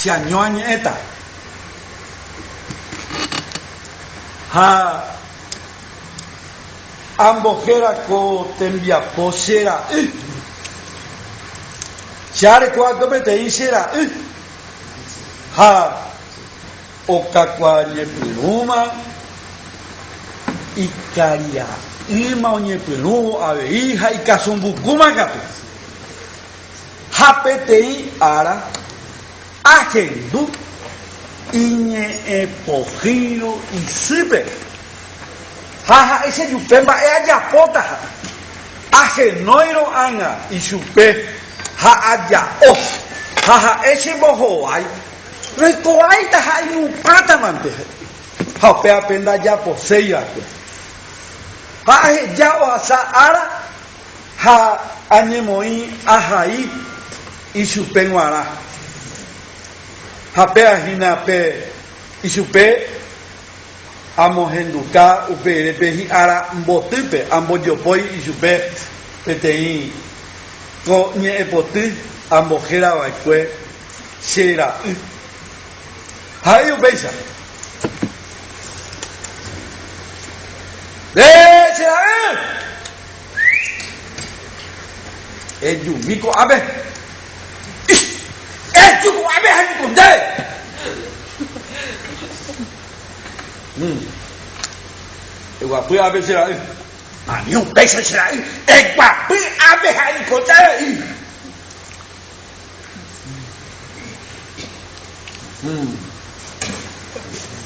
Che año añe'ẽta. Ha ambohéra ko tembiapo che ra'y. Che areko va'ekue peteĩ che ra'y ha okakuaañepyrũma ikaria'ýma oñepyrũvo avei ha ikasumbukúma katu. Ha peteĩ ára ahendu iñe'ẽpohýirõ isýpe, ha ha'e chejupe mba'e ajapótaha, ahenóirõ ág̃a ichupe ha aja'o, ha ha'e chembohovái, roikoáita ha ainupãtamante, ha upévape ndajaposéi va'ekue. Ha aheja ohasa ára Ha añemoĩ ahai ichupe g̃uarã, ha péva hína pe ichupe amohenduka upe rire pe hi'ára mbotýpe, ambojopói ichupe peteĩ ko ñe'ẽpoty ambohéra va'ekue che ra'y. Ha'e upéicha. Nde che ra'y! Ejumi ko'ápe. Eju ko'ápe ha niko ndéve. Eguapy ápe che ra'y. Ani upéicha che ra'y. Eguapy ápe ha niko ndéve.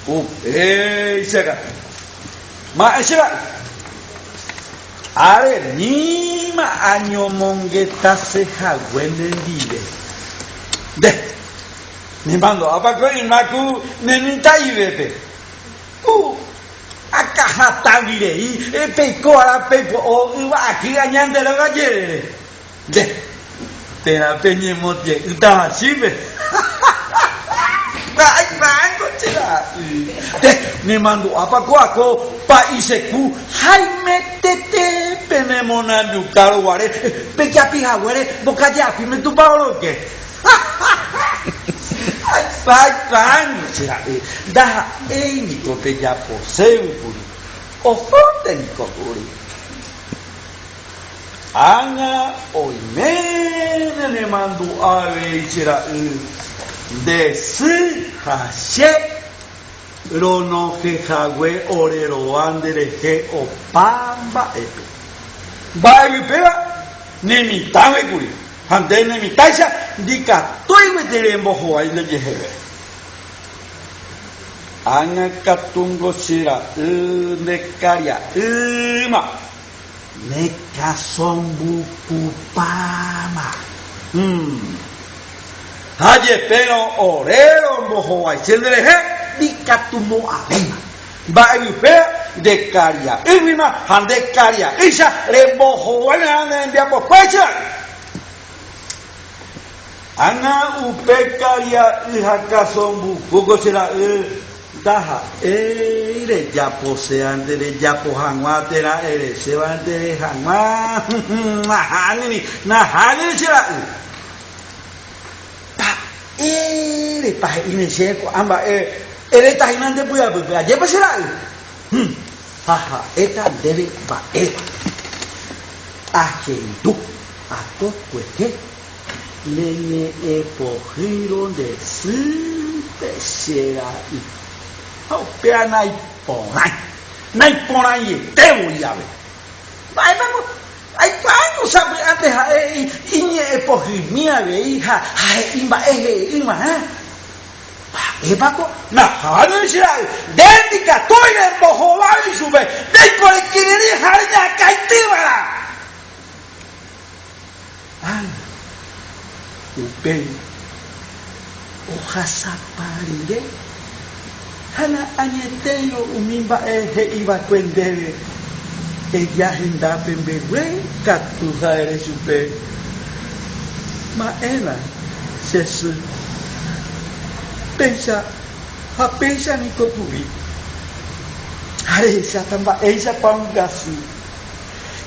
Upéicha katu. Ma'ẽ che ra'y. Aremíma añomongetase hague nendive. Nde, nemandu'ápa ko yma ku ne mitã'ivépe, ku akãhatãgui rei peiko ára peipo'o yva aky aña nde róga jerére. Nde, térã peñemotie'ỹta hachípe. Nda'aikuaáiko che ra'y. Nde, nemandu'ápa kóa ko pa'iseku haimetete penemonanduka ruguare pejapi haguére mbokaje'apíme tupao royke. Aikuaáiko che ra'y, ndaha'éi niko pejaposégui kuri, ohónte niko kuri. Ág̃a oiméne nemandu'a avei che ra'y, nde sy ha che ronohẽ hague ore rova nderehe opa mba'épe. Mba'égui péva ne mitãgui kuri, ha nde ne mitãicha ndikatúi gueteri rembohovái ndejeheve. Ág̃a katungo che ra'y nde karia'ýma. Ne kasõmbukupáma. Hum. Ha jepérõ ore rombohovaise nderehe, ndikatumo'ãvéima. Mba'evype nde karia'ýguima ha nde karia'ýicha rembohovái ne rembiapokuéicha. Ág̃a upe karia'y ha kasõmbuku ko che ra'y Ndaha'éi rejaposévante rejapo hag̃ua térã eresévante re hag̃ua. Nahániri, nahániri che ra'y. Mba'érepa he'íne chéve ko'ã mba'e eréta hína nde py'apýpe? Ajépa che ra'y? Ha ha'éta ndéve mba'épa. Ahendu atokuehe Ne ñe'ẽ pohýirõ nde sýpe che ra'y. Ha upéva naiporãi, naiporãiete voi ave. Mba'épa ko aikuaáiko sapy'ánte ha'e iñe'ẽ pohyimi avei ha he'i mba'e he'i'ỹvarã. Mba'épa ko nahániri che ra'y, nde ndikatúi rembohovái ichupe, ndéiko rekirirĩ ha reñakãityva'erã. Ág̃a upéi ohasapa rire ha na'añetéirõ umi mba'e he'iva'ekue ndéve, eja hendápe mbegue katu ha ere chupe, Ma'ẽna, che sy, péicha ha péicha niko kuri, ha rehecháta mba'éichapa ombyasy.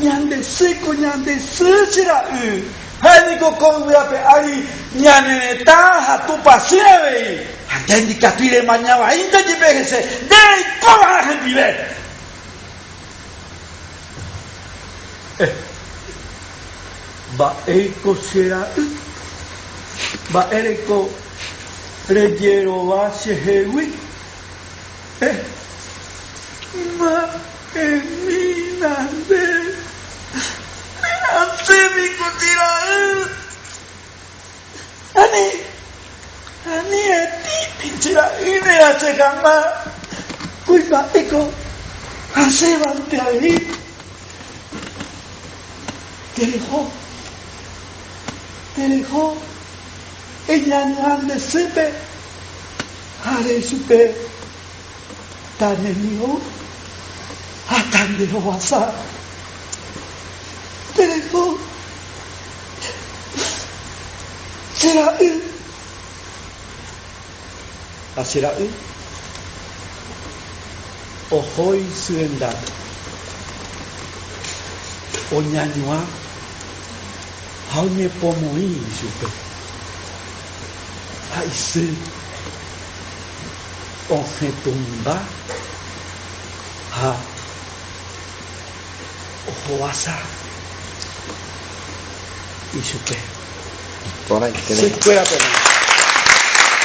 Ñande sy ko ñande sy che ra'y. Ha'e niko ko yvy ape ári ñane retã ha Tupãsy avei. Ha nde ndikatúi remaña vaínte jepe hese, nde reikóva'erã hendive. Eh. Mba'éiko che ra'y? Mba'éreiko rejerova chehegui? Eh. Ma'ẽmína nde, nerasẽ piko che ra'y? Ani, ani retĩti che ra'y nerasẽ hag̃ua, kuimba'éko hasẽvante avei. Tereho, tereho eñañuã nde sýpe ha ere chupe taneñyrõ ha tanderovasa. Tereho che ra'y ha che ra'y oho isy rendápe oñañuã ha oñepomoĩ ichupe ha isy osẽtũmba ha ohovasa ichupe. Iporãiterei. Sykuérape g̃uarã.